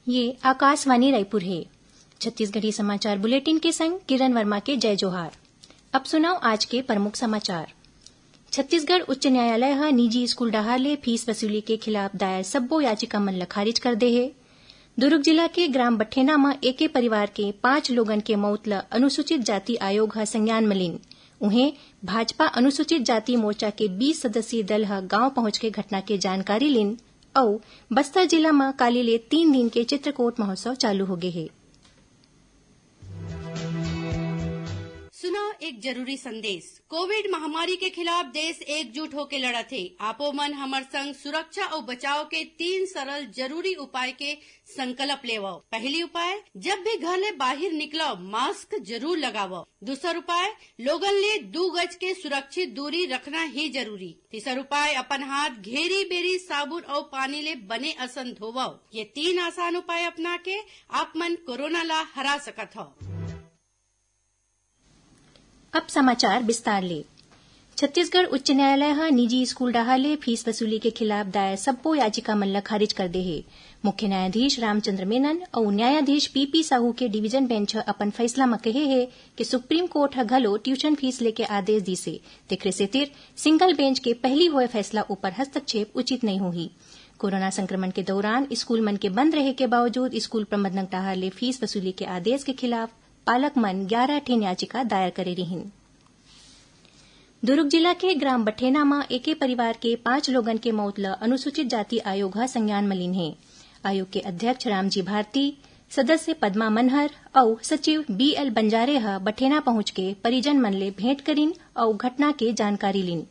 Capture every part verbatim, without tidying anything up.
ये आकाशवाणी रायपुर हे। छत्तीसगढ़ी समाचार बुलेटिन के संग किरण वर्मा के जय जोहार। अब सुनव आज के प्रमुख समाचार। छत्तीसगढ़ उच्च न्यायालय ह निजी स्कूल डहार ले फीस वसूली के खिलाफ दायर सब्बो याचिका मन ल खारिज कर दे हे। दुर्ग जिला के ग्राम बठेना म एके परिवार के पांच लोगन के मउत ल अनुसूचित जाति आयोग ह संज्ञान म लीन। उहें, भाजपा अनुसूचित जाति मोर्चा के बीस सदस्यीय दल ह गांव पहुंच के घटना के जानकारी लीन। अउ बस्तर जिला म काली ले तीन दिन के चित्रकोट महोत्सव चालू होगे हे। सुनव एक जरूरी संदेश। कोविड महामारी के खिलाफ देश एकजुट होके लड़त हे। आपो मन हमर संग सुरक्षा अउ बचाव के तीन सरल जरूरी उपाय के संकल्प लेवव। पहली उपाय, जब भी घर ले बाहिर निकलव, मास्क जरूर लगावव। दूसर उपाय, लोगन ले दू गज के सुरक्षित दूरी रखना ही जरूरी। तीसर उपाय, अपन हाथ घेरी बेरी साबुन अउ पानी ले बने असन धोवव। ये तीन आसान उपाय अपना के आप मन कोरोना ला हरा सकत हव। अब समाचार विस्तार ले। छत्तीसगढ़ उच्च न्यायालय ह निजी स्कूल डहार ले फीस वसूली के खिलाफ दायर सब्बो याचिका मन ल खारिज कर दे हे। मुख्य न्यायाधीश रामचंद्र मेनन अउ न्यायाधीश पीपी साहू के डिवीजन बेंच ह अपन फैसला म कहे हे कि सुप्रीम कोर्ट ह घलो ट्यूशन फीस लेके आदेश दिस हे, तेखरे सेतिर सिंगल बेंच के पहिली होय फैसला ऊपर हस्तक्षेप उचित नइ होही। कोरोना संक्रमण के दौरान स्कूल मन के बंद रहे के बावजूद स्कूल प्रबंधन डहार ले फीस वसूली के आदेश के खिलाफ पालक मन ग्यारह ठिन याचिका दायर करे रिहिन। दुर्ग जिला के ग्राम बठेना म एके परिवार के पांच लोगन के मउत ल अनुसूचित जाति आयोग ह संज्ञान म लीन हे। आयोग के अध्यक्ष रामजी भारती, सदस्य पद्मा मनहर अउ सचिव बीएल बंजारे ह बठेना पहुंच के परिजन मन ले भेंट करिन अउ घटना के जानकारी लीन।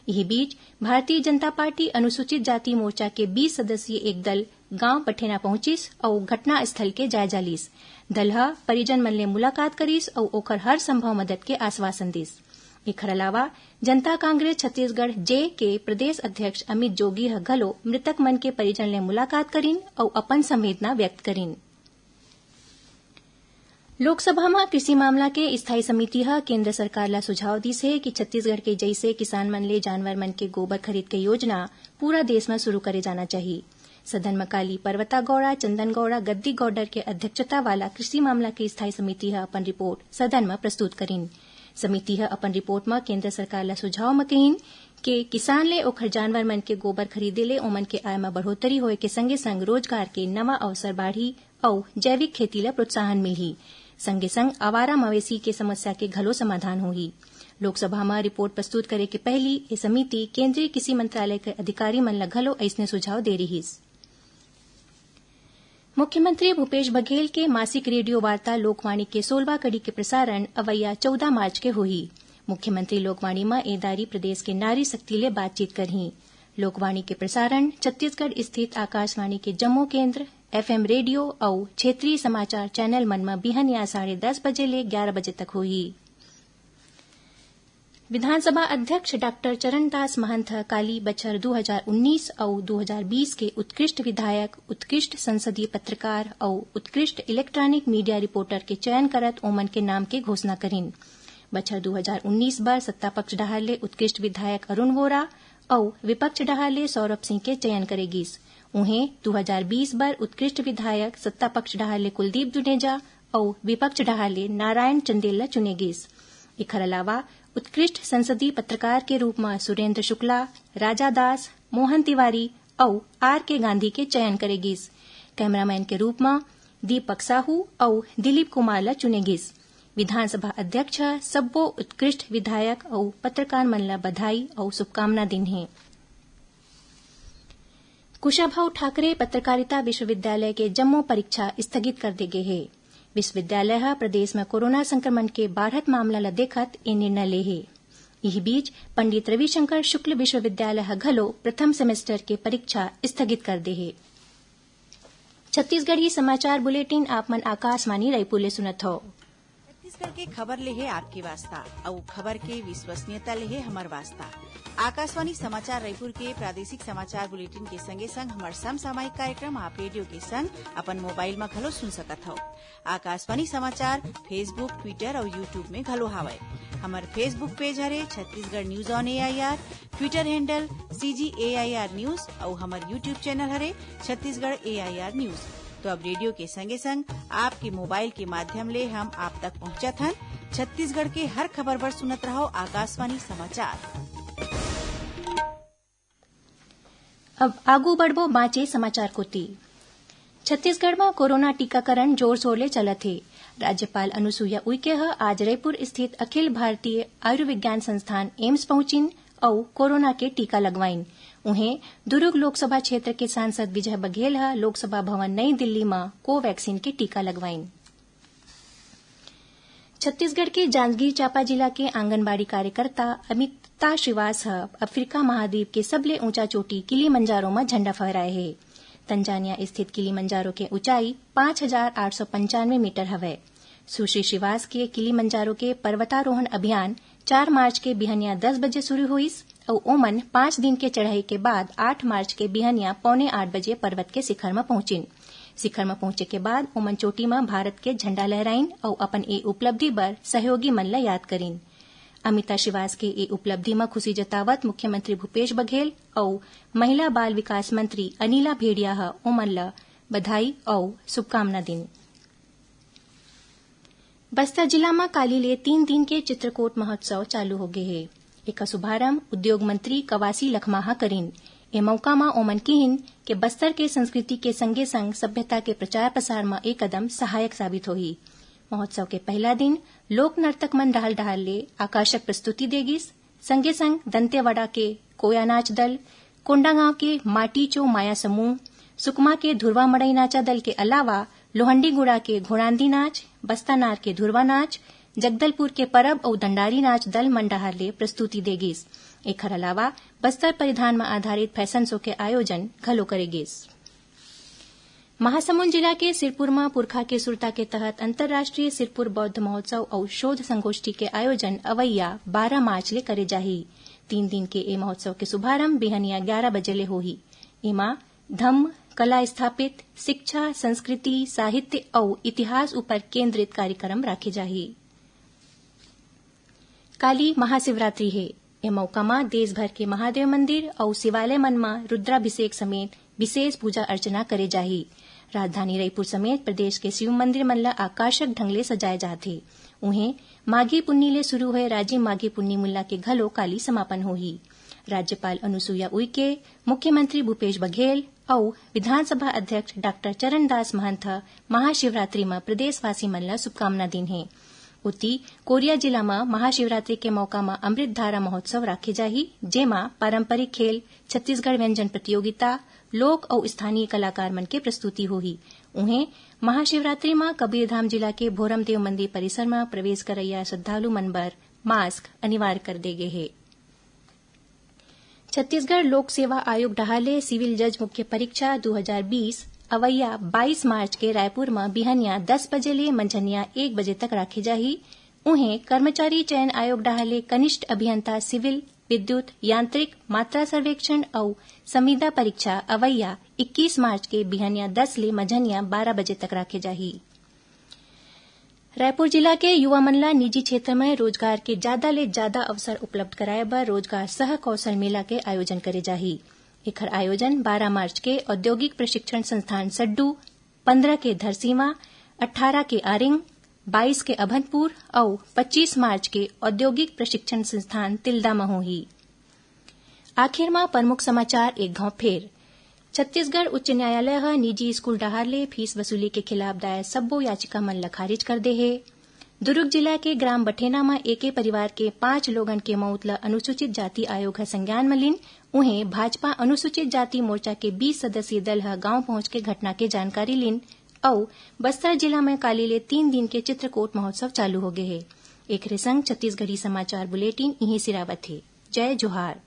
इही बीच, भारतीय जनता पार्टी अनुसूचित जाति मोर्चा के बीस सदस्यीय एक दल गांव बठेना पहुंचिस अउ घटना स्थल के जायजा लीस। दल ह परिजन मन ले मुलाकात करिस अउ ओकर हर संभव मदद के आश्वासन दिस। एखर अलावा जनता कांग्रेस छत्तीसगढ़ जे के प्रदेश अध्यक्ष अमित जोगी ह घलो मृतक मन के परिजन ले मुलाकात करिन अउ अपन संवेदना व्यक्त करिन। लोकसभा म कृषि मामला के स्थायी समिति ह केंद्र सरकार ल सुझाव दिस हे कि छत्तीसगढ़ के जइसे किसान मन ले जानवर मन के गोबर खरीद के योजना पूरा देश म शुरू करे जाना चाही। सदन म काली पर्वता गौड़ा, चंदन गौड़ा, गद्दी गौडर के अध्यक्षता वाला कृषि मामला के स्थायी समिति ह अपन रिपोर्ट सदन म प्रस्तुत करिन। समिति ह अपन रिपोर्ट म केंद्र सरकार ल सुझाव म कहिन के किसान ले ओखर जानवर मन के गोबर खरीदे ले ओमन के आय म बढ़ोतरी होय के संगे-संग रोजगार के नवा अवसर बाढ़ही अउ जैविक खेती ल प्रोत्साहन मिलही। संगे-संग आवारा मवेशी के समस्या के घलो समाधान होही। लोकसभा म रिपोर्ट प्रस्तुत करे के पहिली ए समिति केंद्रीय कृषि मंत्रालय के अधिकारी मन ल घलो अइसने सुझाव दे रिहिस। मुख्यमंत्री भूपेश बघेल के मासिक रेडियो वार्ता लोकवाणी के सोलहवाँ कड़ी के प्रसारण अवइया चौदह मार्च के होही। मुख्यमंत्री लोकवाणी म ए दारी प्रदेश के नारी शक्ति ले बातचीत करही। लोकवाणी के प्रसारण छत्तीसगढ़ स्थित आकाशवाणी के जम्मो केंद्र, एफएम रेडियो अउ क्षेत्रीय समाचार चैनल मन म बिहनिया साढ़े दस बजे ले ग्यारह बजे तक होही। विधानसभा अध्यक्ष डॉक्टर चरणदास महंत ह काली बछर दू हजार उन्नीस अउ दू हजार बीस के उत्कृष्ट विधायक, उत्कृष्ट संसदीय पत्रकार अउ उत्कृष्ट इलेक्ट्रॉनिक मीडिया रिपोर्टर के चयन करत ओमन के नाम के घोषणा करिन। बछर दू हजार उन्नीस बर सत्ता पक्ष डहार ले उत्कृष्ट विधायक अरुण वोरा अउ विपक्ष डहार ले सौरभ सिंह के चयन करे गिस। उहें, दू हजार बीस बर उत्कृष्ट विधायक सत्ता पक्ष डहार ले कुलदीप जुनेजा अउ विपक्ष डहार ले नारायण चंदेल ल चुने गिस। एखर अलावा उत्कृष्ट संसदीय पत्रकार के रूप म सुरेंद्र शुक्ला, राजा दास, मोहन तिवारी अउ आर के गांधी के चयन करे गिस। कैमरामैन के रूप म दीपक साहू अउ दिलीप कुमार ल चुने गिस। विधानसभा अध्यक्ष ह सब्बो उत्कृष्ट विधायक अउ पत्रकार मन ल बधाई अउ शुभकामना दिन हे। कुशाभाऊ ठाकरे पत्रकारिता विश्वविद्यालय के जम्मो परीक्षा स्थगित कर दे गे हे। विश्वविद्यालय ह प्रदेश म कोरोना संक्रमण के बाढ़त मामला ल देखत ए निर्णय ले हे। इही बीच, पंडित रविशंकर शुक्ल विश्वविद्यालय ह घलो प्रथम सेमेस्टर के परीक्षा स्थगित कर दे हे। छत्तीसगढ़ी समाचार बुलेटिन आप मन आकाशवाणी रायपुर ले सुनत हव। छत्तीसगढ़ के खबर ले हे आपके वास्ता, अउ खबर के विश्वसनीयता ले हे हमर वास्ता। आकाशवाणी समाचार रायपुर के प्रादेशिक समाचार बुलेटिन के संगे संग हमर समसामयिक कार्यक्रम आप रेडियो के संग अपन मोबाइल म घलो सुन सकत हव। आकाशवाणी समाचार Facebook, Twitter अउ YouTube में घलो हावय। हमर Facebook पेज हरे Chhattisgarh news on AIR, Twitter handle CG AIR news अउ हमर YouTube चैनल हरे छत्तीसगढ़ एआईआर न्यूज। तो अब रेडियो के संगे संग आपके मोबाइल के माध्यम ले हम आप तक पहुंचत हन। छत्तीसगढ़ के हर खबर बर सुनत रहो आकाशवाणी समाचार। अब आगू बढ़बो बांचे समाचार कोति। छत्तीसगढ़ म कोरोना टीकाकरण जोर-शोर ले चलत हे। राज्यपाल अनुसुईया उइके ह आज रईपुर स्थित अखिल भारतीय आयुर्विज्ञान संस्थान, एम्स, पहुंचिन अउ कोरोना के टीका लगवाइन। उहें, दुरूग लोकसभा क्षेत्र के सांसद विजय बघेल ह लोकसभा भवन नई दिल्ली म कोवैक्सीन के टीका लगवाइन। छत्तीसगढ़ के जांजगीर चांपा जिला के आंगनबाड़ी कार्यकर्ता अमिता श्रीवास ह अफ्रीका महाद्वीप के सबले ऊंचा चोटी किलिमंजारो म झंडा फहराए हे। तंजानिया स्थित किलिमंजारो के ऊंचाई पाँच हजार आठ सौ पंचानवे मीटर हवय। सुश्री श्रीवास के किलिमंजारो के पर्वतारोहण अभियान चार मार्च के बिहनिया दस बजे शुरू होइस अउ ओमन पांच दिन के चढ़ाई के बाद आठ मार्च के बिहनिया पौने आठ बजे पर्वत के शिखर म पहुंचिन। शिखर म पहुंचे के बाद ओमन चोटी म भारत के झंडा लहराइन अउ अपन ए उपलब्धि बर सहयोगी मन ल याद करिन। अमिता श्रीवास के ए उपलब्धि म खुशी जतावत मुख्यमंत्री भूपेश बघेल अउ महिला बाल विकास मंत्री अनिला भेड़िया ह ओमन ल बधाई अउ शुभकामना दीन। बस्तर जिला म काली ले तीन दिन के चित्रकोट महोत्सव चालू होगे हे। एकर शुभारंभ उद्योग मंत्री कवासी लखमा ह करिन। ए मउका म ओमन किहिन के बस्तर के संस्कृति के संगे-संग सभ्यता के प्रचार-प्रसार म ए कदम सहायक साबित होही। महोत्सव के पहिला दिन लोक नर्तक मन डहार-डहार ले आकर्षक प्रस्तुति दे गिस। संगे-संग दंतेवाड़ा के कोया नाच दल, कोंडागांव के माटी चो माया समूह, सुकमा के धुरवा मड़ई नाचा दल के अलावा लोहंडीगुड़ा के घोड़ांदी नाच, बस्तानार के धुरवा नाच, जगदलपुर के परब अउ दंडारी नाच दल मन डहार ले प्रस्तुति दे गिस। एखर अलावा बस्तर परिधान म आधारित फैशन शो के आयोजन घलो करे गिस। महासमुंद जिला के सिरपुर म पुरखा के सुरता के तहत अंतर्राष्ट्रीय सिरपुर बौद्ध महोत्सव अउ शोध संगोष्ठी के आयोजन अवइया बारह मार्च ले करे जाही। तीन दिन के ए महोत्सव के शुभारंभ बिहनिया ग्यारह बजे ले होही। एमा धम्म, कला स्थापित, शिक्षा, संस्कृति, साहित्य अउ इतिहास ऊपर केंद्रित कार्यक्रम राखे जाही। काली महाशिवरात्रि हे। ए मौका म देश भर के महादेव मंदिर अउ शिवालय मन म रुद्राभिषेक समेत विशेष पूजा अर्चना करे जाही। राजधानी रईपुर समेत प्रदेश के शिव मंदिर मन ल आकर्षक ढंग ले सजाए जात हे। उहें, माघी पुन्नी ले शुरू होए राजिम माघी पुन्नी मुल्ला के घलो काली समापन होही। राज्यपाल अनुसुईया उइके, मुख्यमंत्री भूपेश बघेल अउ विधानसभा अध्यक्ष डॉक्टर चरणदास महंत ह महाशिवरात्रि म प्रदेशवासी मन ल शुभकामना दीन हे। ओती, कोरिया जिला म महाशिवरात्रि के मौका म अमृत धारा महोत्सव राखे जाही, जेमा पारंपरिक खेल, छत्तीसगढ़ व्यंजन प्रतियोगिता, लोक अउ स्थानीय कलाकार मन के प्रस्तुति होही। उहें, महाशिवरात्रि म कबीरधाम जिला के भोरमदेव मंदिर परिसर म प्रवेश करइया श्रद्धालु मन बर मास्क अनिवार्य कर दे गे हे। छत्तीसगढ़ लोक सेवा आयोग डहार ले सिविल जज मुख्य परीक्षा दू हजार बीस अवइया बाईस मार्च के रायपुर म बिहनिया दस बजे ले मंझनिया एक बजे तक राखे जाही। उहें, कर्मचारी चयन आयोग डहार ले कनिष्ठ अभियंता सिविल, विद्युत, यांत्रिक, मात्रा सर्वेक्षण अउ संविदा परीक्षा अवइया इक्कीस मार्च के बिहनिया दस ले मंझनिया बारह बजे तक राखे जाही। रायपुर जिला के युवा मन ला निजी क्षेत्र में रोजगार के जादा ले जादा अवसर उपलब्ध कराए बर रोजगार सह कौशल मेला के आयोजन करे जाही। एखर आयोजन बारह मार्च के औद्योगिक प्रशिक्षण संस्थान सड्डू, पंद्रह के धरसींवा, अट्ठारह के आरिंग, बाईस के अभनपुर अउ पच्चीस मार्च के औद्योगिक प्रशिक्षण संस्थान तिल्दा म होही। आखिर म प्रमुख समाचार एक घांव फेर। छत्तीसगढ़ उच्च न्यायालय ह निजी स्कूल डहार ले फीस वसूली के खिलाफ दायर सब्बो याचिका मन ल खारिज कर दे हे। दुर्ग जिला के ग्राम बठेना म एके परिवार के पांच लोगन के मउत ल अनुसूचित जाति आयोग ह संज्ञान म लीन। उहें, भाजपा अनुसूचित जाति मोर्चा के बीस सदस्यीय दल ह गांव पहुंच के घटना के जानकारी लीन अउ बस्तर जिला म काली ले तीन दिन के चित्रकोट महोत्सव चालू हो गे हे। एखरे संग छत्तीसगढ़ी समाचार बुलेटिन इहें सिरावत हे। जय जोहार।